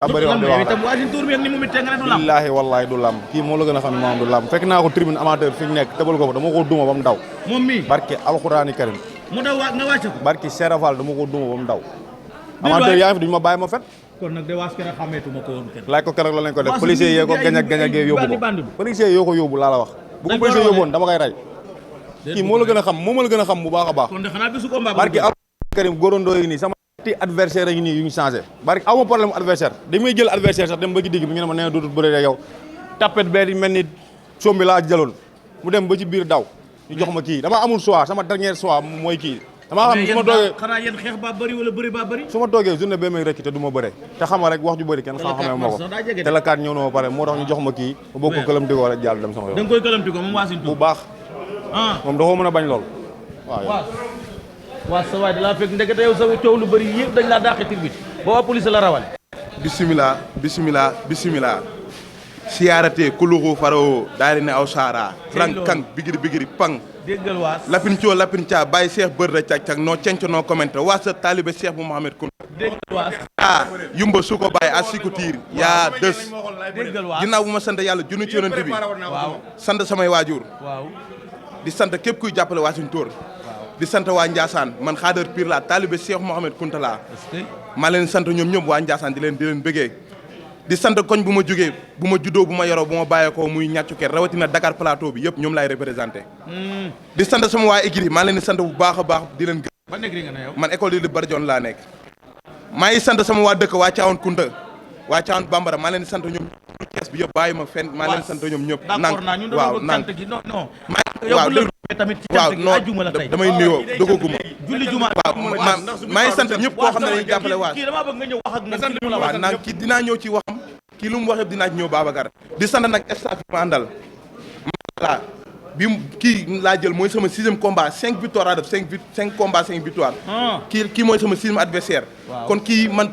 bëri wax di wax itam Wassin Tour bi ak ni mu méttee nga ne du lamb billaahi wallaahi du lamb kii moo la gën a xam ne moom du lamb fekk naa ko tribune amateur fi ñu nekk tëbal ko dama ko duma ba mu daw moom mi barke alxuraani karim mu daw nga wàcce ko barke Serafal dama ko duma ba mu daw amateur yaa ngi fi duñu ma bàyyi ma fet kon nag de waas kenn xàmmeetuma ko woon kenn laaj ko keroog la lañ ko def policier yee ko gañag yóbbu ko policier yoo ko yóbbu laa la wax bu ko policier yóbboon dama koy rey kii moo la gën a xam moo ma la gën a xam bu baax a baax kon de xanaa bisu combat barke alxuraani karim góorandoo yi nii sama ti adversaire yi nii yu ñu changé bari aw ma problème adversaire damay jël adversaire sax dem ba ci digg bi ñu ne ma nee dootul bëre yow tapet bee di mel ni sombi laa jëloon mu dem ba ci biir daw ñu jox ma kii dama amul choix sama dernier choix mooy kii dama xam su ma toogee xanaa yéen xeex ba bëri wala bëri ba bëri su ma toogee journée bee may rëcc te du ma bëre te xam nga rek wax ju bëri kenn xam-xamee ma ko te la kaat ñëw na ma pare moo tax ñu jox ma kii ma bokk ko këlam digoo rek jàll dem sama yoon da nga koy këlamti ko moom Wassin Tour bu baax moom dafa mën a bañ lool waaw sa waay da laa fekk ndekete yow sa coow lu bëri yëpp dañ laa dàqe tribune ba waa police la rawale bisimila bisimila bisimila siyaarate kuluxu faro daari ne aw saara frank kang bigiri pang déggal waas lapin caa bàyyi cheikh bër da cag-cag noo cenc noo commenté waa sa taalibe cheikh bu Mohamed Koun déggal waas yumba su ko bàyyi a sikutiir yaa dës déggal waas ginnaaw bu ma sant yàlla junni ci yonent bi waaw sant samay waajur waaw di sant képp kuy jàppale Wassin Tour di sant waa Ndiassane man xaadar pire la taalibe Cheikh Mohamed Kounta la maa leen sant ñoom ñëpp waa Ndiassane di leen bëggee di sant koñ bu ma jógee bu ma juddoo bu ma yoroo bu ma bàyyeekoo muy ñàccu ker rawatina Dakar Plateau bi yëpp ñoom laay représenté di sant sama waa écurie maa leen di sant bu baax a baax di leen gërëm ban écurie nga ne yow man école de Bardione laa nekk maa ngi sant sama waa dëkk waa Thiawane Kounta waa Thiawane Bambara maa leen di sant ñoom kees bi yëpp bàyyi ma fenn maa leen di sant ñoom ñëpp d'accord naa ñun waaw dañoo sant gi non non waaw tamit ci waaw cant gi non ajjuma la tey damay nuyoo dogaguma julli juma waaw maa ngi sant ñëpp koo xam ne dañuy jàppale waas kii dama bëgg nga ñëw wax ak moom ci mu la wax waaw naan kii dinaa ñëw ci waxam kii lu mu wax yëpp dinaa ci ñëw Babacar di sant nag staff yi ma àndal voilà bi kii laa jël mooy sama 6e combat 5 victoires laa def 5 combats 5 victoires kii mooy sama 6e adversaire kon kii man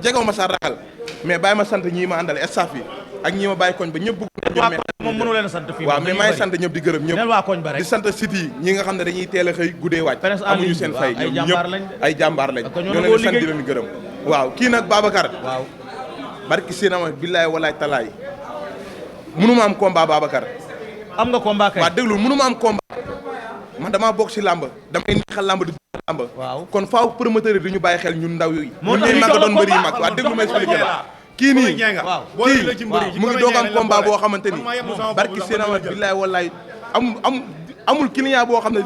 jegew ma sa ragal mais bàyyi ma sant ñii ma àndal staff yi ak ñi ma bàyyi koñ ba ñëpp bëgg moom mënu leen a sant fii waaw mais maa ngi sant ñëpp di gërëm ñëpp waa koñ ba rek di sant site yi ñi nga xam ne dañuy teel a xëy guddee wàcc amuñu seen fay ñoom ñëpp ay jàmbaar lañ ñoo leen di sant di leen gërëm waaw kii nag Babacar waaw barki séenama billaay walaay talaay mënuma am combat Babacar am nga combat kay waaw déglu mënuma am combat man damaa bokk ci làmb damay neexal làmb di làmb kon faaw promoteur yi du ñu bàyyi xel ñun ndaw yi ñun ñuy mag doon mbëri mag waaw déglu ma expliqué la kii nii kii mu ngi doog am combat boo xamante ni barki séenama billaay walaay amul client boo xam ne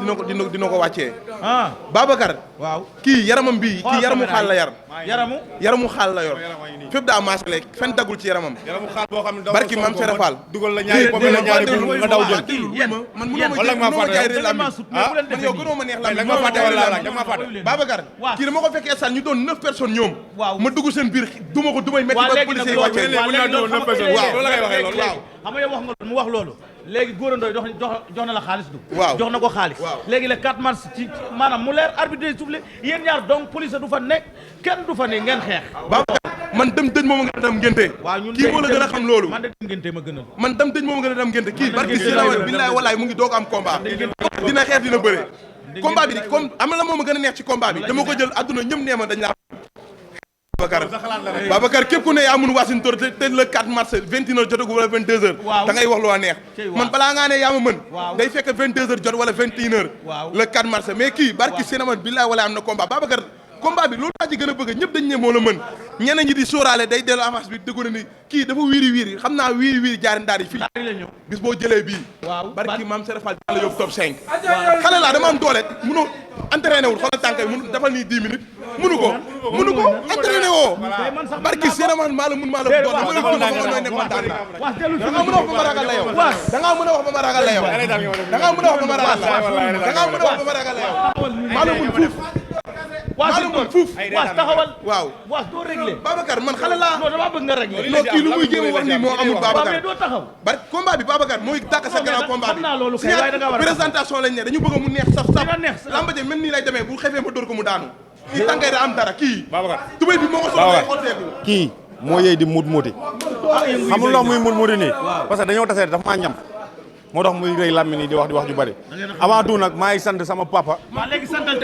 dina ko wàccee Babacar waaw kii yaramam bii kii yaramu xaal la yar yaramu xaal la yor fépp daa maasale fen dagul ci yaramam barki mam Serap Fall dugal la ñaari pomme la ñaari pomme nga daw jël man mënoo ma jaay réel am man yow gënoo ma neex la ma fàtte wala laaj dama fàtte Babacar kii dama ko fekkee stade ñu doon 9 personnes ñoom ma dugg seen biir duma ko dumay métti ba police yi wàccee waaw loolu ngay waxee loolu waaw xam nga yow wax nga mu wax loolu léegi góorandoo jox na la xaalis du waaw jox na ko xaalis léegi le 4 mars ci maanaam mu leer arbitre yi soufflé yéen ñaar donc police du fa nekk kenn du fa ne ngeen xeex man dem dëj moom nga dem ngénte kii moo la gën a xam loolu man de ngénte ma gënal man dem dëj moom nga dem ngénte kii barki sinawat billaay walaay mu ngi doog am combat dina xeex dina bëre combat bi di comme am na la moom a gën a neex ci combat bi dama ko jël adduna ñëpp nee ma dañ laa Babacar képp ku ne yaa mun Wassin Tour te le 4 mars 21h jotagu wala 22h da ngay wax lu waa neex man balaa ngaa ne yaa ma mën day fekk 22h jot wala 21h le 4 mars mais kii barki sinawat billaay walaay am na combat Babacar combat bi loolu laa ci gën a bëgg ñëpp dañ ne moo la mën ñeneen ñi di sóoraale day dellu avance bi dëggu na ni kii dafa wiiri xam naa wiiri jaari ndaar yi fii bis boo jëlee bii barki maam Serap Fall la yóbbu top 5 xale laa dama am doole mënoo entraîné wul xoolal tànk yi mënu defal nii 10 minutes mënu ko entraîné woo barki séraman maa la mun maa la doole dama yóbbu ma nooy nekk man daan naa da ngaa mën a wax ba ma ragal la yow da ngaa mën a wax ba ma ragal la yow da ngaa mën a wax ba ma ragal la da ngaa mën a wax ba ma ragal la yow maa la mun fuuf Wassin Tour fuuf waas taxawal waaw waas doo réglé Babacar man xale laa non dama bëgg nga réglé non kii lu muy jéem a wax nii moo amul Babacar mais doo taxaw bari combat bi Babacar mooy tàkk sa gannaaw combat bi xam naa loolu kay waaye da nga war a présentation lañ ne dañu bëgg mu neex saf lamba je même nii lay demee bu xefee ma dóor ko mu daanu kii tànkay da am dara kii Babacar tubéy bi moo ko soxla xotteeku kii moo yey di muut muuti xamul loo muy muut muuti nii parce que dañoo tasee dafa maa ñam moo tax muy rëy làmmiñ yi di wax ju bari avant tout nag maa ngi sant sama papa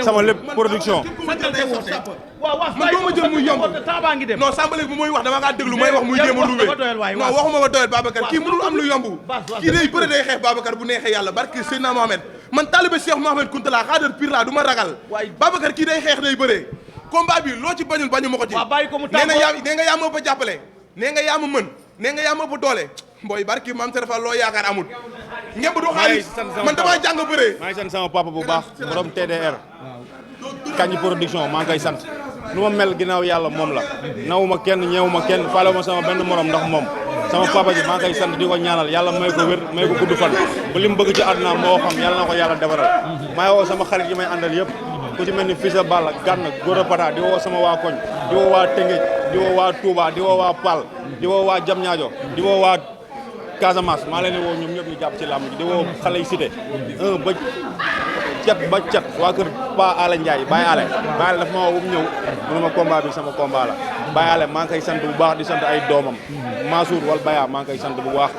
sama lépp production waaw man doo ma jël muy yomb non sàmbale bu muy wax dama kaa déglu may wax muy jéem a luwee non waxuma ba doyel Babacar kii mënul am lu yomb kii day bëre day xeex Babacar bu neexee yàlla barki Seydina Mohamed man taalibe Cheikh Mohamed Kuntala xaadar pire la du ma ragal Babacar kii day xeex day bëree combat bi loo ci bañul bañu ma ko ci nee nga yaa ma ëpp jàppale nee nga yaa ma mën nee nga yaa ma ëpp doole mbooy barki maam Serapha loo yaakaar amul ngemb du xaalis man damaa jàng bëree maa ngi sant sama papa bu baax borom TDR Kañ production maa ngi koy sant nu ma mel ginnaaw yàlla moom la nawuma kenn ñeewuma kenn faalewuma sama benn morom ndax moom sama papa ji maa ngi koy sant di ko ñaanal yàlla may ko wér may ko gudd fan ba li mu bëgg ci àdduna moo xam yàlla na ko yàlla defaral maa ngi woo sama xarit yi may àndal yëpp ku ci mel ni Fils de Balla Gànn Gora Pata di woo sama waa koñ di woo waa Tëngéej di woo waa Touba di woo waa Pal di woo waa Diamniadio di woo waa Casamance maa leen di woo ñoom ñëpp ñu jàpp ci làmb ji di woo xale yi cité ba cat waa kër Pa Ala Ndiaye Baye Ale dafa ma woo bu mu ñëw mu ne ma combat bi sama combat la Baye Ale maa ngi koy sant bu baax di sant ay doomam Mansour wal Baya maa ngi koy sant bu baax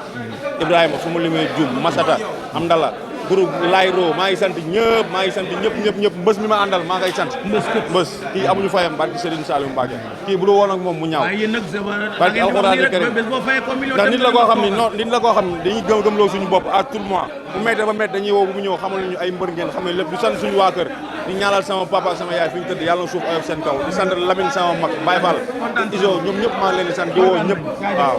Ibrahima fu mu limee Dioum Masata Amdala groupe Layro maa ngi sant ñëpp maa ngi sant ñëpp mbës mi ma àndal maa ngi koy sant mbës kii amuñu fayam barki Serigne Saliou Mbacké kii bu dul woon ak moom mu ñaaw barki alxuraan karim ndax nit la koo xam ni non nit la koo xam ni dañuy gëm-gëmloo suñu bopp à tout mois bu méttee ba méttee dañuy woo bu mu ñëw xamal ñu ay mbër ngeen xam ne lépp di sant suñu waa kër di ñaanal sama papa ak sama yaay fi ñu tëdd yàlla na suuf ayof seen kaw di sant Lamine sama mag Baye Fall iso ñoom ñëpp maa ngi leen di sant di woo ñëpp waaw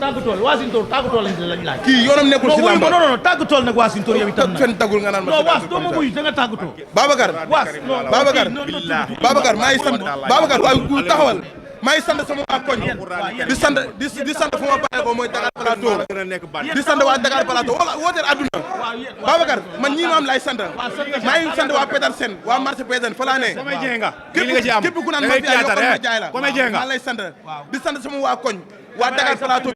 tàggatool Wassintor tàggatool lañ laaj kii yoonam nekkul si lamba non tàggatool nag Wassintor yow itam fen tagul nga naan ma non Wass doo ma buy da nga tàggatoo Babacar maa ngi sant Babacar waaye ku taxawal maa ngi sant sama waa koñ di sant fu ma bàyyi ko mooy Dakar Plateau di sant waa Dakar Plateau wooteel adduna Babacar man ñii ma am laay sant maa ngi sant waa Petersen waa marché Petersen fa laa ne képp ku naan ma fi ay yokkoon ma jaay la maa lay sant di sant sama waa koñ waa Dakar Plateau